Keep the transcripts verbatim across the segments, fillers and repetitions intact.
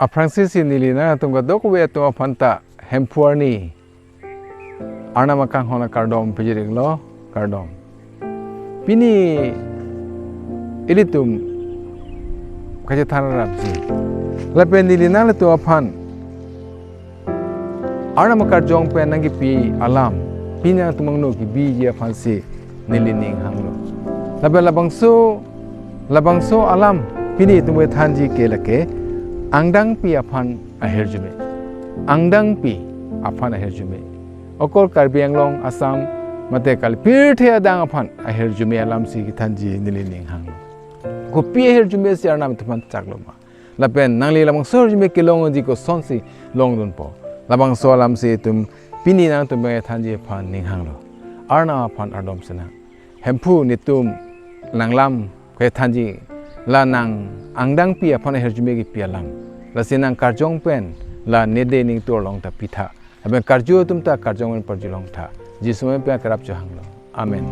Aphrangsi si neli nangtum kadokave atum aphan ta Hemphu arni Arnam akanghon akardom pajir-iklo, kardom. Pini ilitum kachethan rapji. Lapen neli nanglitum aphan Arnam akarjong pen nangkipi alam, pini nangtum angno kebiji aphansi neli ning hanglo. Lapen labangso, labangso alam pini itum kethanji ke lake angdengpi aphan ahirjume. Angdengpi aphan ahirjume. Okor Karbi Anglong, Assam, mate kali pirthe adang aphan ahirjume alamsi kethanji neli ning hanglo. Kopi ahirjume si Arnam itum aphan chaklo ma? Lapen nangli labangso ahirjume kelongji kosonsi longdunpo? Labangso alamsi itum pini nangtum kethanji aphan ning hanglo. Arnam aphan kardom senang. Hemphu, netum nanglam kethanji la nang angdengpi aphan ahirjume kepi alam. Lasi nang karjong pen la nede ning tur longta pitha. Lapen karju atum ta karjong pen parjulongtha. Jisu amen pen karap chohanglo. Amen.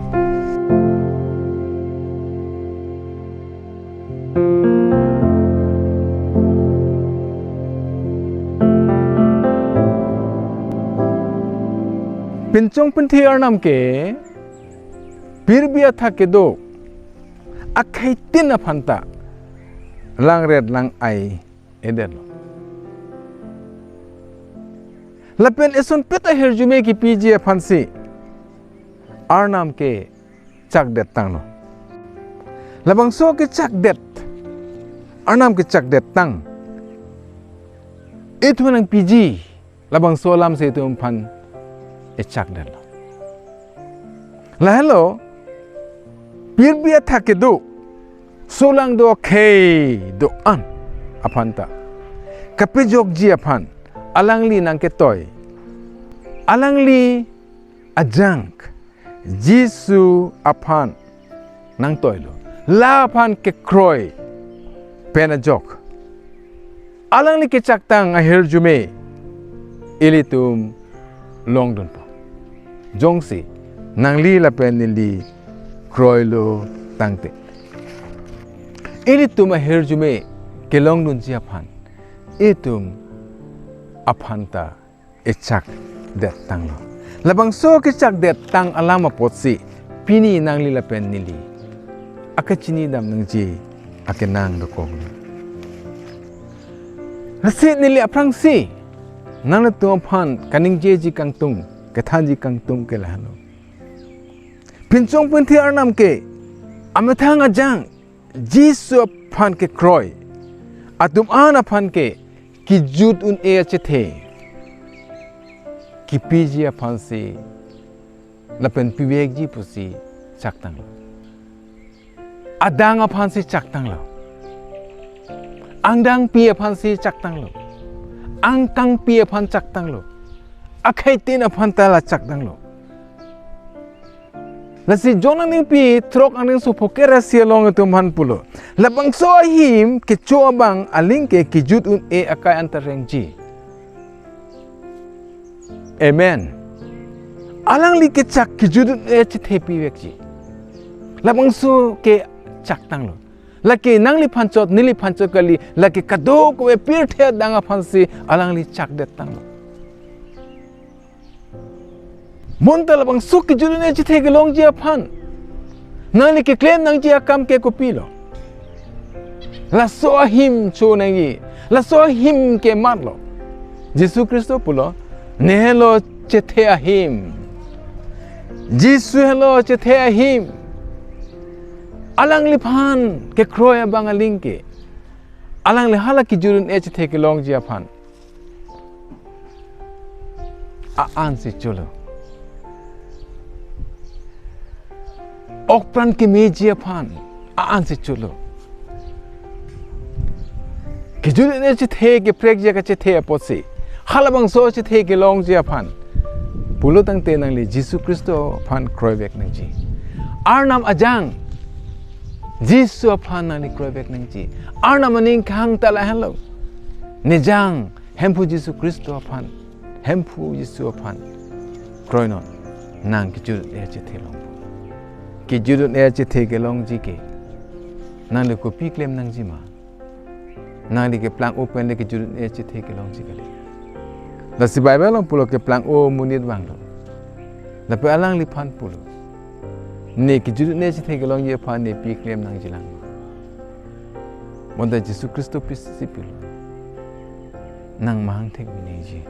Pinchong pinthe Arnam ke pirbi athak kedo akhei tin aphanta langret lang-ai edetlo. Lapen esonpet ahirjume kepiji aphansi Arnam kechakdet tanglo. Labangso kechakdet, Arnam kechakdet tang itum nangpiji, labangso alamsi itum aphan echakdetlo. Lahelo, pirbi athak kedo, solang do akhei do-an aphanta kapejokji aphan alangli nangketoi. Alangli ajang Jisu aphan nangtoilo. La aphan kekroi pen ajok alangli kechaktang ahirjume ilitum longdunpo. Jongsi nangli lapen neli kroilo tangte, ilitum ahirjume kelongdunji aphan itum aphanta echakdet tanglo. Labangso kechakdet tang alam apotsi pini nangli lapen neli akachinidam nangji akenang dokoklo. Lasi neli aphrangsi nanglitum aphan kaningjeji kangtung, kethanji kangtung ke lahelo. Pinchong pinthe Arnam ke amethang ajang Jisu aphan kekroi atum an aphan ke kejut un-e achethe kepiji aphansi lapen pivekji pusi chaktanglo. Adang aphansi chaktanglo. Angdengpi aphansi chaktanglo. Angkangpi aphan chaktanglo. Akhei tin aphanta la chaktanglo. Lasi John aningpi throk angdengso pho kerasi along itum aphan pulo, labangso ahim kecho abang aling ke kejut un-e akai anta rengji. Amen. Alangli kechak kejut un-e achethe pivekji. Labangso ke chaktanglo. Lake nangliphan chot, neliphan chot kali, lake kadokave pirthe adang aphansi alangli chakdet tanglo. Bonta labangso kejut un-e achethe kelongji aphan nangli keklem nangji akam ke kopilo? Laso ahim cho nangji, laso ahim ke matlo. Jisu Khristo pulo, "Ne helo chethe ahim." Jisu helo chethe ahim. Alangliphan kekroi abang aling ke, alangli hala kejut un-e achethe kelongji aphan a-ansi cholo. Okpran kemeji aphan a-ansi cholo. Kejut un-e achethe keprekji akachethe apotsi, halabangso achethe kelongji aphan pulo tangte nangli Jisu Khristo aphan kroivek nangji. Arnam ajang Jisu aphan nangli kroivek nangji. Arnam aning kehang ta lahelo. Nejang Hemphu Jisu Khristo aphan, Hemphu Jisu aphan kroinon, nang kejut un-e achethe longpo. Kejut un-e achethe kelongji ke nangli kopi klem nangji ma? Nangli keplang-o pen le kejut un-e achethe kelongji kali. Lasi Bible along pulo keplang-o amonit vanglo. Lapen alangliphan pulo, ne kejut un-e achethe kelongji aphan ne pi klem nangjilang ma? Bonta Jisu Khristo pisi pilo, nang mahang thek mi nangji.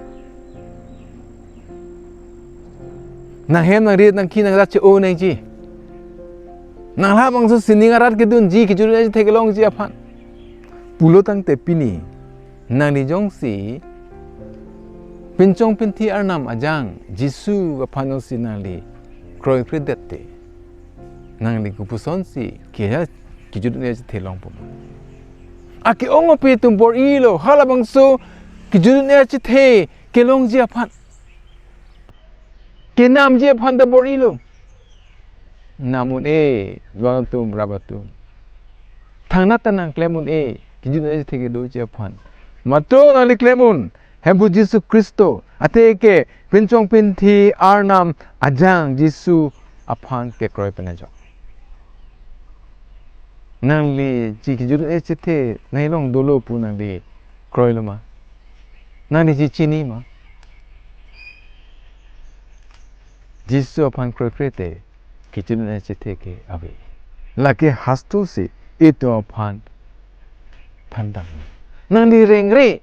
Nanghem nangrit nangkhi nangrat che-o nangji. Nang labangso sining arat kedunji kejut un-e achethe kelongji aphan. Pulo tangte pini nangli jongsi pinchong pinthi arnam ajang Jisu aphan jongsi nangli kroikredet te, nangli kopusonsi ke kejut un-e achethe longpo ma? Ake-ong api atum bor-ilo, halabangso kejut un-e achethe kelongji aphan, kenamji aphan ta bor-ilo. Nam un-e, juan atum, rap atum. Thangnat ta nangklem un-e, kejut un-e achethe kedoji aphan. Matro nangli klem un, Hemphu Jisu Khristo, athe ke pinchong pinthi arnam ajang Jisu aphan kekroi pen ajok. Nangli chi kejut un-e achethe nangli along dolo pu nangli kroilo ma? Nangli chi chini ma? Jisu aphan kroikre te kejut un-e achethe ke ave. Lake hasto si itum aphan thandam. Nangli rengre,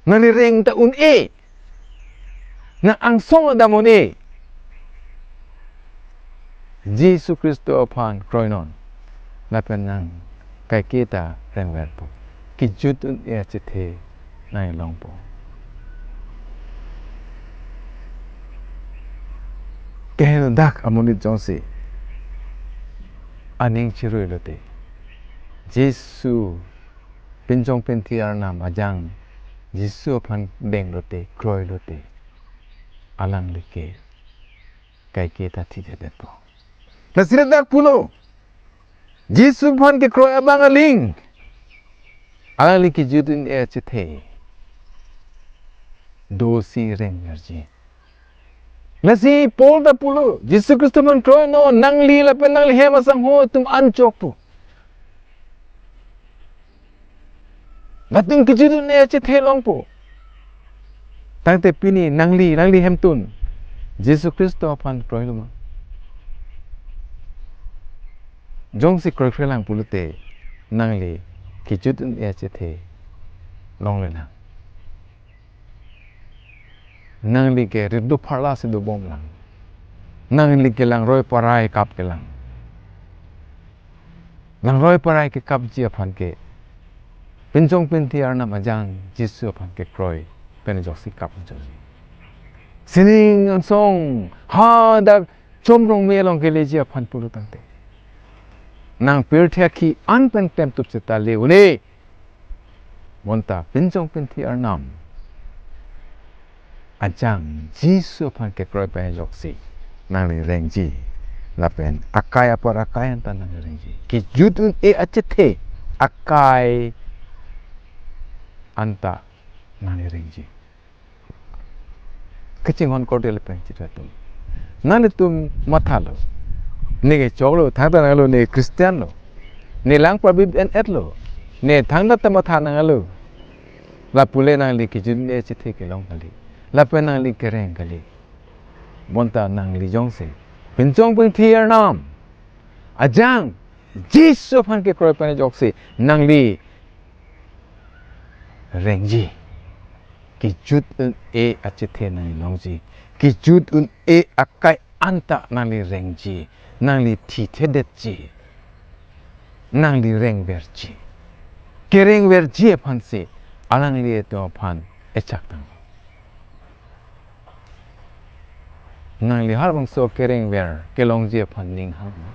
nangli reng ta un-e, nang angsong dam un-e. Jisu Khristo aphan kroinon, lapen nang kaike ta rengverpo. Kejut un-e achethe nangli longpo. Keheno dak amonit jongsi aning chirui lote, Jisu pinchong pinthi arnam ajang Jisu aphan deng lote, kroi lote, alangli ke kaike ta thithedetpo. Lasi ladak pulo, Jisu aphan kekroi abang aling, alangli kejut un-e achethe dosi rengverji. Lasi Paul ta pulo, Jisu Khristo aphan kroinon, nangli lapen nangli hem asangho atum anchot pu. Latum kejut un-e achethe longpo. Tangte pini nangli, nangli hemtun Jisu Khristo aphan kroilo ma? Jongsi kroikrelang pulote, nangli kejut un-e achethe longlelang. Nangli ke ritdu pharla si dobomlang. Nangli ke langroi parai kap kelang. Langroi parai kekapji aphan ke pinchong pinthi arnam ajang Jisu aphan kekroi pen ajoksi kap chotji. Sining angsong hadak chomrong me along keleji aphan pulo tangte, nang pirthe akhi an pen klemtup seta le un-e. Bonta pinchong pinthi arnam ajang Jisu aphan kekroi pen ajoksi nangli rengji. Lapen akai apar akai anta nangli rengji. Kejut un-e achethe akai anta nangli rengji. Kachinghon korte lapen chitra atum, nanglitum mathalo. Ne ke choklo, thangta nanglo, ne Christian lo. Ne lang prabip en-et lo. Ne thangta ta matha nanglo. Lapule nangli kejut un-e achethe kelong kali. Lapen nangli kereng kali. Bonta nangli jongsi pinchong pinthi arnam ajang Jisu aphan kekroi pen ajoksi nangli rengji. Kejut un-e achethe nangli longji. Kejut un-e akai anta nangli rengji. Nangli thithedetji. Nangli rengverji. Kerengverji aphansi alangli atum aphan echak tang. Nangli harbangso kerengver kelongji aphan ning hang ma?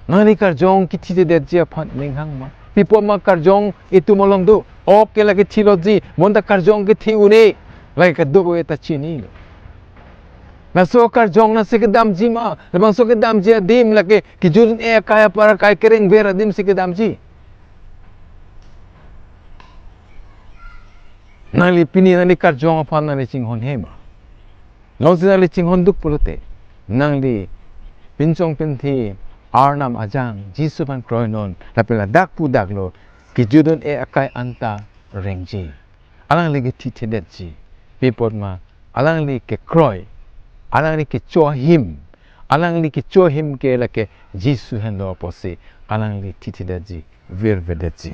Nangli karjong kethidedetji aphan ning hang ma? Pi apot ma karjong itum along do. Ok ke lake thiloji, bonta karjong kethi un-e, lake kedo-e ta chinilo. Laso karjong nangsi kedamji ma? Labangso kedamji adim lake kejut un-e akai apar akai kerengver adim si kedamji. Nangli pini nangli karjong aphan nangli chinghon he ma? Jongsi nangli chinghon duk pulote, nangli pinchong pinthi arnam ajang Jisu aphan kroinon, lapen ladak pu daklo, kejut un-e akai anta rengji. Alangli kethithedetji. Pi apot ma, alangli kekroi, alangli kecho ahim, alangli kecho ahim ke lake Jisu henlo apotsi alangli thithedetji, virvedetji.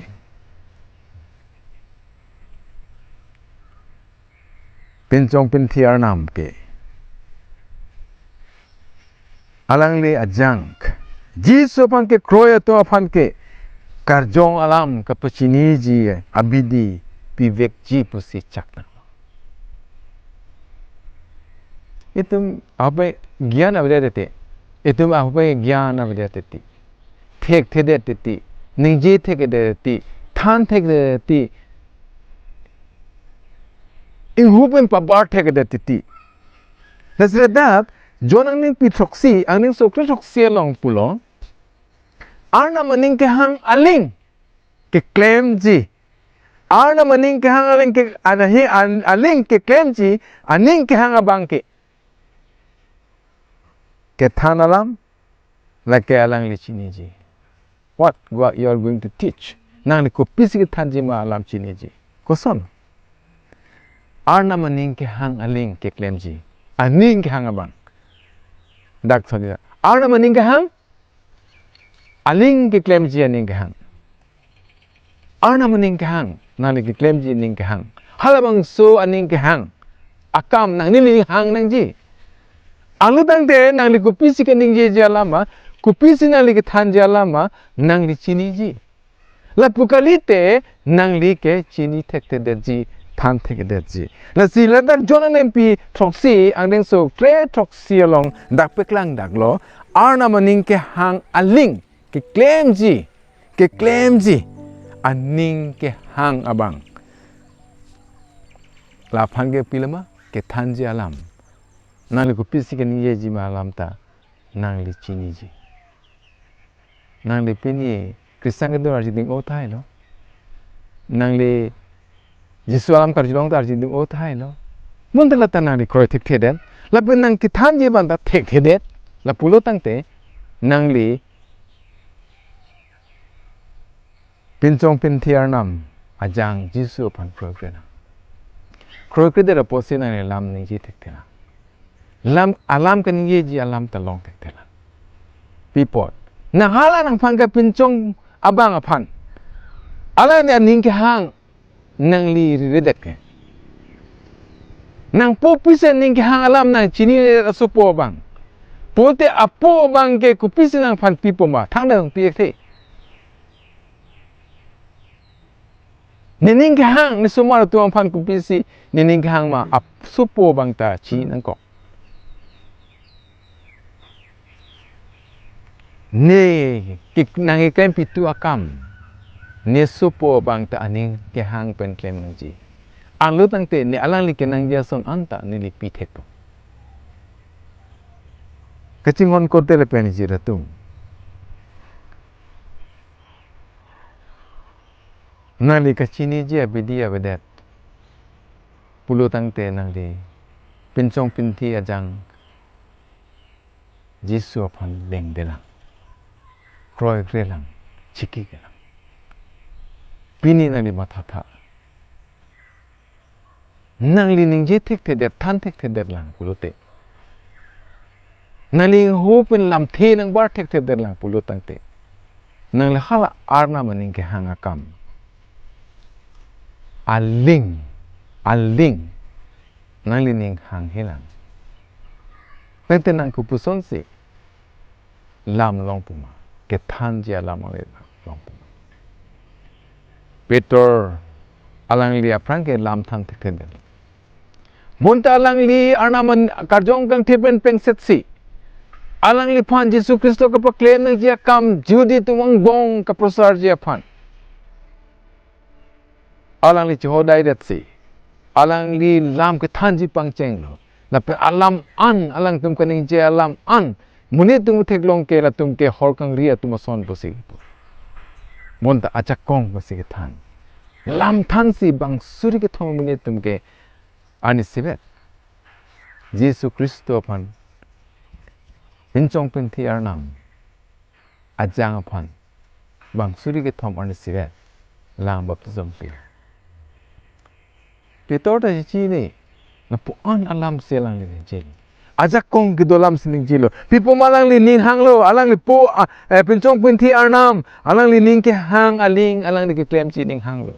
Pinchong pinthi arnam ke alangli ajang, Jisu aphan kekroi atum aphan ke karjong alam kapachiniji abidi pivekji pusi chakna. Itum abe gyan avedet titi. Itum abe gyan avedet titi. Thekthedet titi. Ningje thekthedet titi. Than thekthedet titi. Inghup in pabar thekthedet titi. Lasi ladak, John angdengpi throksi, angdengso kre throksi along pulo. Arnam aning kehang aling keklemji. Arnam aning kehang aling ke, anahi an-, aling keklemji, aning kehang abang ke. Kethan alam, lake alangli chiniji. What, what you are going to teach? Nangli kopisi kethanji ma alam chiniji. Koson? Arnam aning kehang aling keklemji. Aning kehang abang. Dak thodi. Arnam aning kehang aling keklemji aning kehang. Arnam aning kehang, nangli keklemji aning kehang. Halabangso aning kehang akam nangneli hang nangji. Anglo tangte nangli kopisi keningjeji alam ma, kopisi nangli kethanji alam ma, nangli chiniji. Lapu kalite nangli kechini thekthedetji, than thekthedetji. Lasi ladak John angdengpi throksi, angdengso kre throksi along dak paklang daklo, Arnam aning kehang aling keklemji, keklemji, aning kehang abang. Laphan ke pilo ma, kethanji alam. Nangli kopisi keningjeji ma alam ta nangli chiniji. Nangli pini Christian kedo arjuding o tahai lo. Nangli Jisu alam karjulong ta arjuding o tahai lo. Bonta lata nangli kroi thekthedet. Lapen nang kethanji abang ta thekthedet. Lapulo tangte nangli pinchong pinthi arnam ajang Jisu aphan kroikre nang. Kroikredet apotsi nangli lam ningje thekthelang. Lam, alam keningjeji alam ta long thekthelang. Pi apot? Nang hala nangphan kepinchong abang aphan, alangli aning kehang nangli riredet ke. Nangpo pisi aning kehang alam nang chinidet asopo abang. Pulote apo abang ke kopisi nangphan pipo ma, thangta nangpi-ekthe. Nening kehang, ne osomar atum aphan kopisi nening kehang ma, asopo abang ta chini nangkok. Ne ke nang keklem pitu akam, ne osopo abang ta aning kehang pen klem nangji. Anglo tangte ne alangli kenangji ason anta neli pi thekpo. Kachinghon korte lapen isi atum, nangli kachiniji abidi avedet pulo tangte nangli pinchong pinthi ajang Jisu aphan lengdelang, kroikrelang, chikikelang. Pini nangli mathatha. Nangli ningje thekthedet, than thekthedet lang pulote, nangli inghu pen lamthe nangbar thekthedet lang pulo tangte, nangli hala Arnam aning kehang akam aling, aling nangli ning hanghelang. Tangte nang kopusonsi lam longpo ma, kethanji alam along longpo ma? Peter alangli aphrang ke lam than thekthedet. Bonta alangli Arnam an karjong kangthir pen pengsetsi, alangliphan Jisu Khristo kapaklem nangji akam Jihudi atum angbong kaprocharji aphan alangli chihodai detsi, alangli lam kethanji pangchenglo. Lapen alam an, alangtum kaningje alam an, monit atum theklong ke latum ke hor kangri atum ason pusi, bonta ajakong pusi kethan. Lam thansi bang suri kethom monit atum ke arni isivet. Jisu Khristo aphan pinchong pinthi arnam ajang aphan bang suri kethom arni isivet. lang baptism pi. Peter ta chini, lapu-an alam si alangli ningje. Ajakong kedo alam si ningjelo. Pi apot ma alangli ning hanglo, alangli po, ah, eh, pinchong pinthi Arnam, alangli ning kehang aling, alangli keklemji ning hanglo.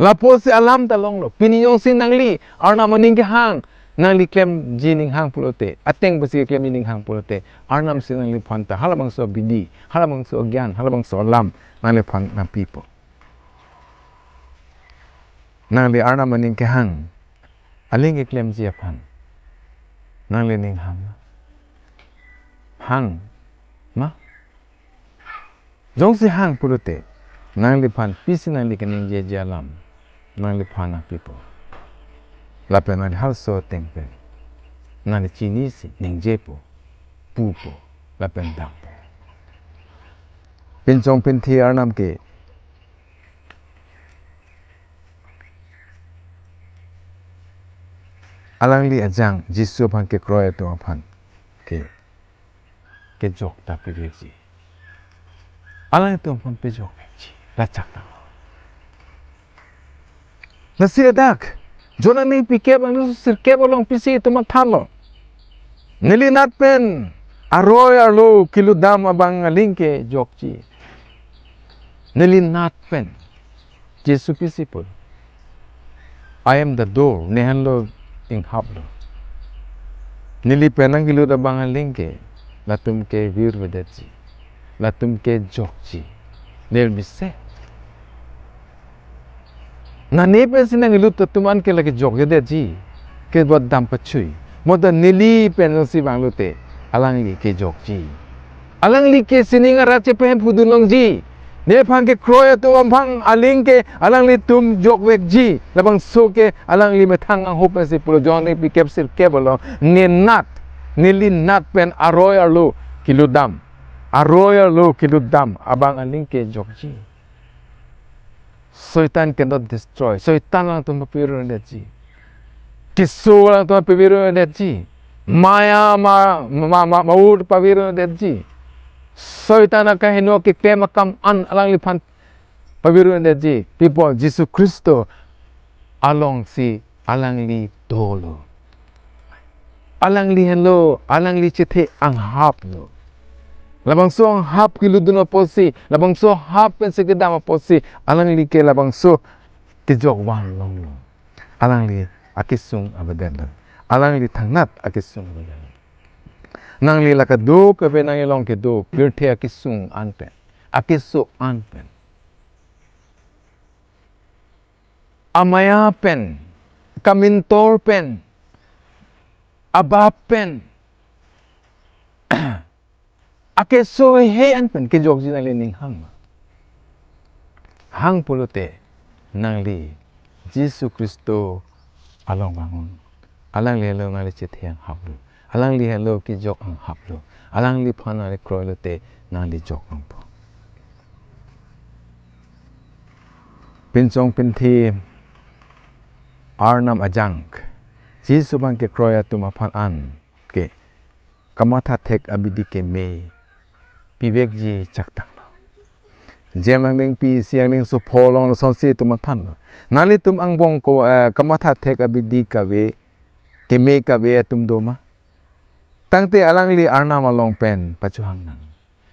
Lapusi alam ta longlo. Pini jongsi nangli Arnam aning kehang, nangli klemji ning hang pulote, ateng pusi klemji ning hang pulote, Arnam si nangliphan ta halabangso abidi, halabangso agyan, halabangso alam nangliphan nangpipo. Nangli Arnam aning kehang, aling keklemji aphan nangli ning hang. Hang ma? Jongsi hang pulote, nangliphan pisi nangli keningjeji alam nangliphan nangpipo. Lapen nangli halso ateng pen nangli chinisi ningjepo, pupo, lapen dampo. Pinchong pinthi Arnam ke alangli ajang Jisu aphan kekroi atum aphan ke kejok ta pivekji. Alangtum aphan pejokji. Lachak ta. Lasi ladak John angni pi kep angni sirkep along pisi itum mathanlo. Neli nat pen aroi arlo kelutdam abang aling kejokji. Neli nat pen. Jisu pisi pu. "I am the door," ne henlo inghaplo. Neli pen nangkelut abang aling ke, latum ke virvedetji. Latum kejokji. Neli mesen. Na ne pensi nangkelut atum an ke lake jokjedetji. Kebot dam pachui. Mo ta neli pen jongsi vanglote, alangli kejokji. Alangli ke sining arat chepehemphu dun longji. Nephan kekroi atum aphan aling ke alanglitum jokvekji. Labangso ke alangli methang anghop pensi pulo John angni pi kep sirkep along. Ne nat, neli nat pen aroi arlo kelutdam. Aroi arlo kelutdam abang aling kejokji. Satan cannot destroy. Satan alangtum pavirvedetji. Keso alangtum pavirvedetji. Maya ma, ma, ma, maut pavirvedetji. Satan akeheno keklem akam an alangliphan pavirvedetji. Pi apot Jisu Khristo alongsi alangli dolo. Alangli henlo, alangli chethe anghaplo. Labangso anghap kelutdun apotsi, labangso anghap pensi kedam apotsi, alangli ke labangso kejok van longlo. Alangli akesung avedetlo. Alangli thangnat akesung avedetlo. Nangli la kadokave nangli along kedo, pirthe akesung an pen, akeso an pen, amaya pen, kamintor pen, abap pen, akeso hei an pen kejokji nangli ning hang ma? Hang pulote nangli Jisu Khristo along vangun. Alangli henlo nangli chethe anghaplo. Alangli henlo kejok anghaplo. Alangliphan nangli kroilote nangli jok longpo. Pinchong pinthi Arnam ajang Jisu aphan kekroi atum aphan an ke kamatha thek abidi keme pivekji chaktanglo. Jem angdengpi isi angdengso pholong lasonsi itum mathanlo. Nanglitum angbong ko, eh, kamatha thek abidi kave, keme kave atum do ma? Tangte alangli Arnam along pen pachohang nang.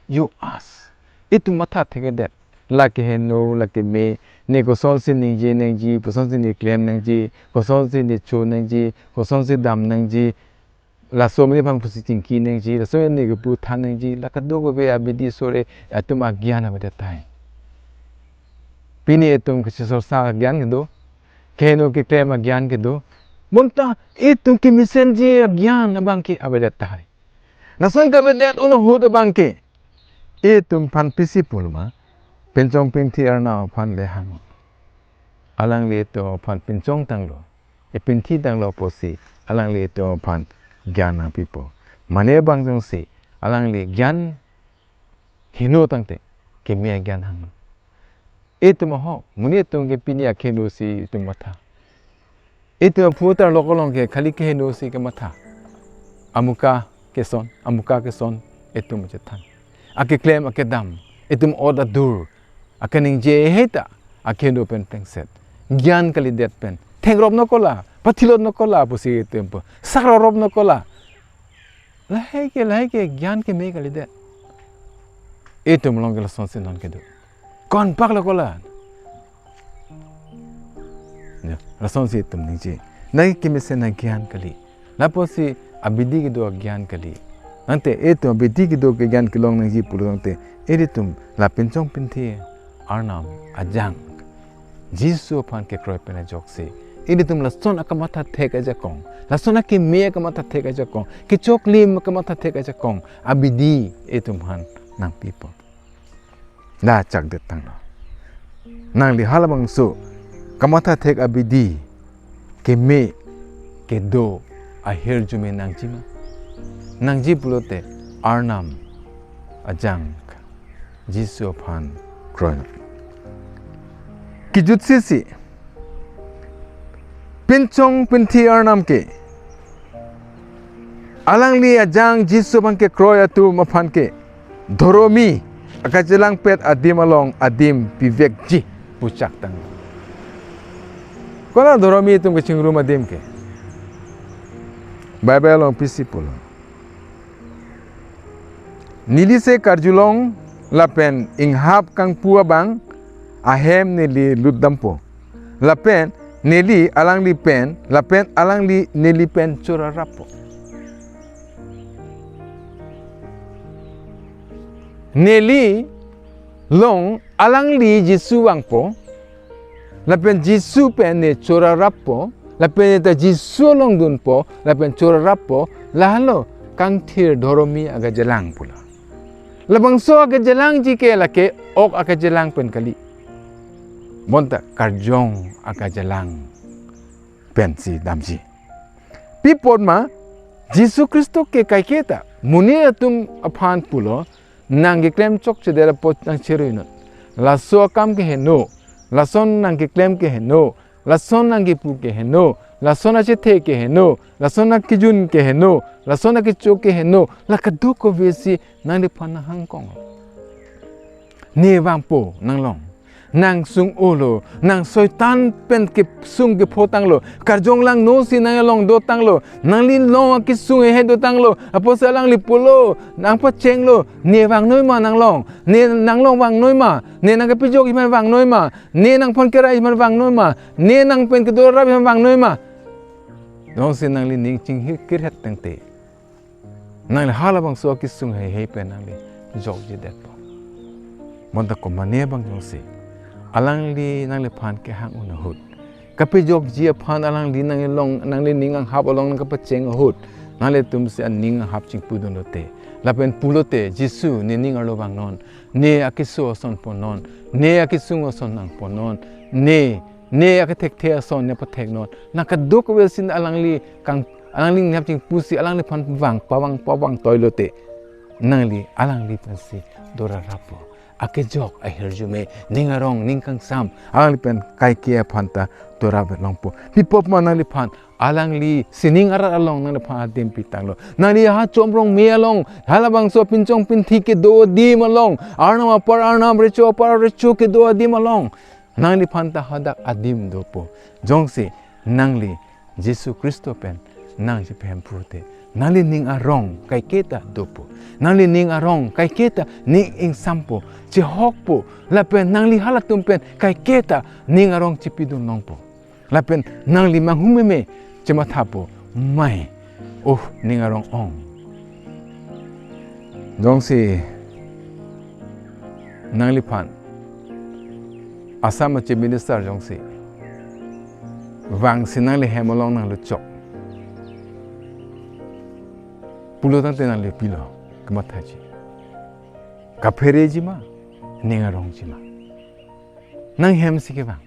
You ask. Itum matha thekthedet. La keheno, la keme, ne kosonsi ningje nangji, kosonsi ne klem nangji, kosonsi ne cho nangji, kosonsi dam nangji, laso mene aphan pusi chingki nangji, laso mene kepu than nangji, la kadokave abidi sore atum agyan avedet tahai. Pini itum kachesor sa agyan kedo, keheno keklem agyan kedo, bonta itum kemesenji agyan abang ke avedet tahai. Lason kavedet un ahut abang ke itum aphan pisi pulo ma? Pinchong pinthi Arnam aphan le hang. Alangli itum aphan pinchong tanglo, epinthi tanglo apotsi alangli itum aphan gyan nangpipo. Mane bang jongsi alangli gyan heno tangte keme agyan hang. Itum ahok, monit atum ke pini akeheno si itum matha. Itum aphu tarlok along ke khali keheno si kematha. Amuka keson, amuka keson itum chethan. Akeklem akedam, itum ot adur, akaningje hei ta Akhei do pen plengset. Gyan kalidet pen. Thengrop no kola, pathilot no kola pusi itum pu. Sakrorop no kola. Lahai ke, lahai ke gyan keme kalidet. Itum along ke lasonsi non kedo. Konpak lo kola. Ya, lasonsi itum ningje. Nang kemesen nang gyan kali. Lapusi abidi kedo agyan kali. Tangte itum abidi kedo kegyan kelong nangji pulo tangte, ilitum la pinchong pinthi Arnam ajang Jisu aphan kekroi pen ajoksi, ilitum lason akamatha thek ajakong, lason akeme akamatha thek ajakong, kechoklim akamatha thek ajakong abidi itum aphan nangpipo. La chakdet tanglo. Nangli halabangso kamatha thek abidi keme kedo ahirjume nangji ma? Nangji pulote Arnam ajang Jisu aphan kroilo. Kejutsisi pinchong pinthi Arnam ke, alangli ajang Jisu aphan kekroi atum aphan ke dhoromi akajelangpet adim along adim pivekji pu chak tang. Kola dhoromi atum kachingrum adim ke? Bible along pisi pulo? Neli se karjulong lapen inghap kangpu abang ahem neli lutdampo. Lapen neli alangli pen, lapen alangli neli pen chorarappo. Neli along alangli Jisu vangpo, lapen Jisu pen ne chorarappo, lapen ne ta Jisu along dunpo, lapen chorarappo, lahelo kangthir dhoromi akajelang pulo. Labangso akajelangji ke lake ok akajelang pen kali. Bonta karjong akajelang pensi damji. Pi apot ma, Jisu Khristo ke kaiketa monit atum aphan pulo, nang keklem chokchedet apot nang cherui non. Laso akam ke heno, lason nang keklem ke heno, lason nang kepu ke heno, lason achethe ke heno, lason akejun ke heno, lason akecho ke heno, la kadokave si nangliphan nang hangkong. Ne vangpo nanglong. Nang sung-olo, nang Soitan pen kesung kepho tanglo, karjong langno si nang along do tanglo, nangli along akesung hehe do tanglo, apotsi alangli pulo, nang pachenglo, ne vangnoi ma nanglong, ne nanglong vangnoi ma, ne nang kepajok iman vangnoi ma, ne nangphan kerai iman vangnoi ma, ne nang pen kedorap iman vangnoi ma. Jongsi nangli ning chinghir kirhet tangte, nangli halabangso akesung heihei pen nangli jokjedetpo. Bonta komane abang jongsi alangli nangliphan kehang un ahut, kapejokji aphan alangli nangli along, nangli ning anghap along nang kapacheng ahut, nanglitumsi aning anghap chingpudunlote, lapen pulote, Jisu, ne ning arlo vangnon, ne akeso ason ponnon, ne akesung ason nangponnon, ne, ne akethekthe ason ne patheknon, nang kadokave si alangli kang, alangli ninghap chingpusi alangliphan vang pavang pavang toilote, nangli alangli pensi dorarappo. Akejok ahirjume, ning arong, ning kangsam, alangli pen kaike aphan ta dorap longpo. Pi apot ma nangliphan alangli sining arat along nangliphan adim pitanglo. Nangli ha chomrong me along, halabangso pinchong pinthi kedo adim along, Arnam apar Arnam, recho apar recho kedo adim along, nangliphan ta hadak adim dopo. Jongsi nangli Jisu Khristo pen nang chephem pute, nangli ning arong kaiketa dopo. Nangli ning arong kaiketa ning ingsampo, chehokpo, lapen nangli halatum pen kaiketa ning arong chepidun longpo. Lapen nangli manghumeme chemathapo, mai, oh, ning arong ong. Jongsi nangliphan Assam a-Chief Minister jongsi vangsi nangli hem along nang luchok pulo tangte nangli pilo kamathaji? Kaphereji ma, ning arongji ma? Nang hem si kevang.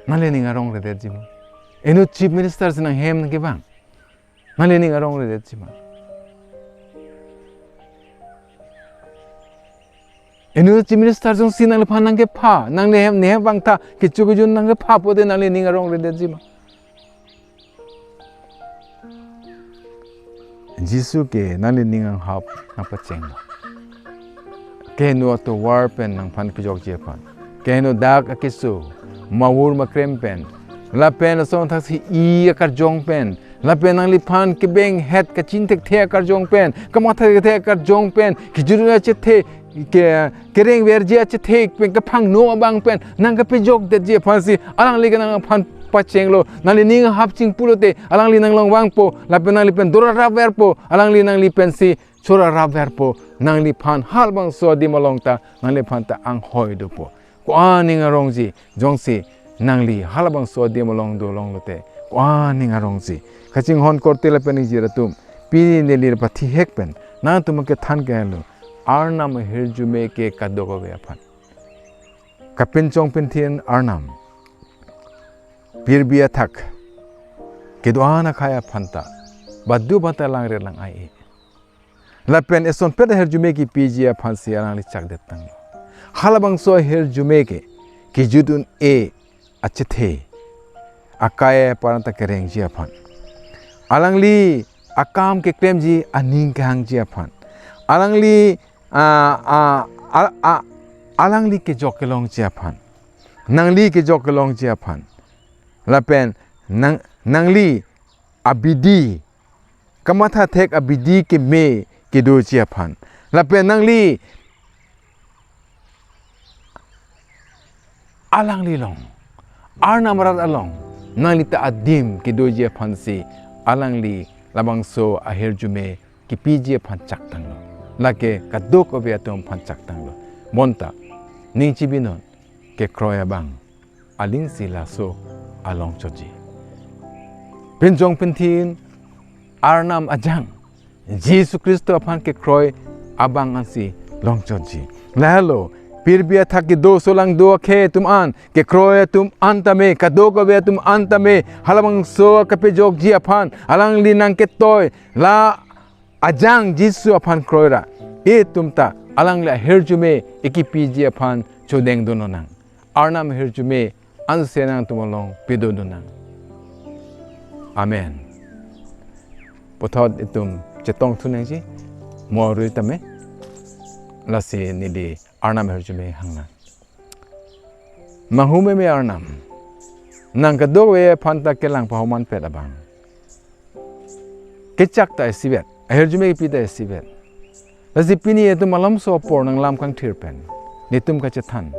Nangli ning arongredetji ma? Inut Chief Minister si nang hem nang kevang. Nangli ning arongredetji ma? Inut Chief Minister jongsi nangliphan nang kepha, nangli hem, ne hem vangtha, kecho kejun nang kepha pote nangli ning arongredetji ma? Jisu ke nangli ning anghap nang pachenglo. kehingno atovar pen nangphan kejokji aphan, kehingno dak akeso, mavur makrem pen, lapen lason thaksi i akarjong pen, lapen nangliphan kebenghet kachin thekthe akarjong pen, kamatha thekthe akarjong pen, kejut achethe, ke, kereng verji achethe pen, kaphangno abang pen nang kapejokdetji aphansi alangli ke nangphan pachenglo. Nangli ning hap chingpulote alangli nanglong vangpo, lapen nangli pen dora rap verpo, alangli nangli pensi chora rap verpo. Nangliphan halabangso adim along ta nangliphan ta anghoi dopo. Ko-an ning arongji, jongsi nangli halabangso adim along dolonglote, ko-an ning arongji. Kachinghon korte lapen ingjir atum, pini neli pathihek pen nangtum kethan kehelo, Arnam ahirjume ke kadokave aphan. Kapinchong pinthin Arnam, pirbi athak kedo-an akhei aphan ta badu bata langre lang ai. Lapen esonpet ahirjume kepiji aphansi alangli chakdet tanglo. Halabangso ahirjume ke kejut un-e achethe, akai aparanta kerengji aphan, alangli akam keklemji aning kehangji aphan, alangli, a, a, a, a, alangli kejok kelongji aphan, nangli kejok kelongji aphan, lapen nang, nangli abidi, kamatha thek abidi keme kedoji aphan, lapen nangli alangli along, Arnam arat along nangli ta adim kedoji aphansi alangli labangso ahirjume kepiji aphan chaktanglo. Lake kadokave atum aphan chaktanglo. Bonta ning chibinon, kekroi abang alingsi laso alongchotji. Pinchong pinthin Arnam ajang, Jisu Khristo aphan kekroi abang ansi longchotji. Lahelo, pirbi athak kedo solangdo akhei atum an, kekroi atum an tame, kadokave atum an tame, halabangso kapejokji aphan alangli nangketoi, la ajang Jisu aphan kroira, itum ta alangli ahirjume ekepiji aphan chodeng dun lonang. Arnam ahirjume ansi nangtum along pidun lonang. Amen. Puthot itum chetong thunangji, mo arui tame, lasi neli Arnam ahirjume hangnang. Manghumeme Arnam, nang kadokave aphan ta kelang pahomanpet abang, kechak ta isivet, ahirjume kepi ta isivet. Lasi pini itum malomso apor nanglam kangthir pen, netum kachethan,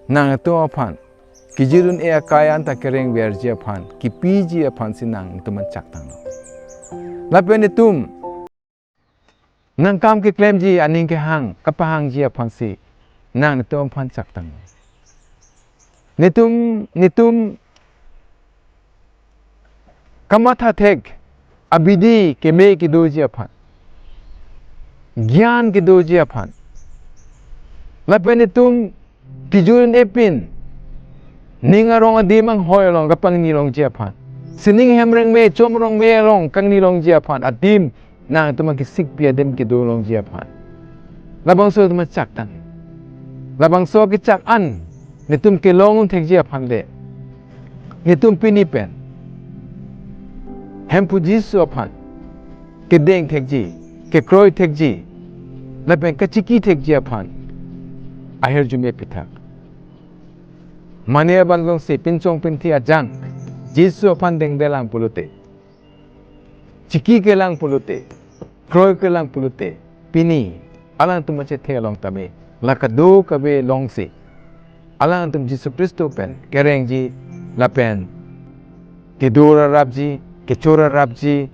nangtum aphan kejut un-e akai anta kereng verji aphan, kepiji aphansi nangtum aphan chaktanglo. Lapen netum nangkam keklemji aning kehang, kapahangji aphansi nangtum aphan chaktanglo. Netum, netum kamatha thek abidi keme kedoji aphan, gyan kedoji aphan, lapen netum kejut un-e pin ning arong adim anghoi along kapangni longji aphan, sining hem rengme, chom rengme along kangni longji aphan, adim nangtum kesikpi adim kedo longji aphan, labangso atum chaktang. Labangso kechak an netum kelong thekji aphan le, netum pini pen Hemphu Jisu aphan kedeng thekji, kekroi thekji, lapen kachiki thekji aphan ahirjume pithak. Mane abang jongsi pinchong pinthi ajang Jisu aphan dengdelang pulote, chiki kelang pulote, kroi kelang pulote, pini alangtum achethe along tame, la kadokave alongsi alangtum Jisu Khristo pen kerengji, lapen kedora rapji, kechora rapji,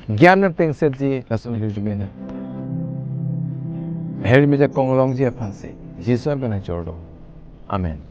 gyan pen pengsetji, lason ahirjume na, ahirjume jakong longji aphansi Jisu pen nangchorlo. Amen.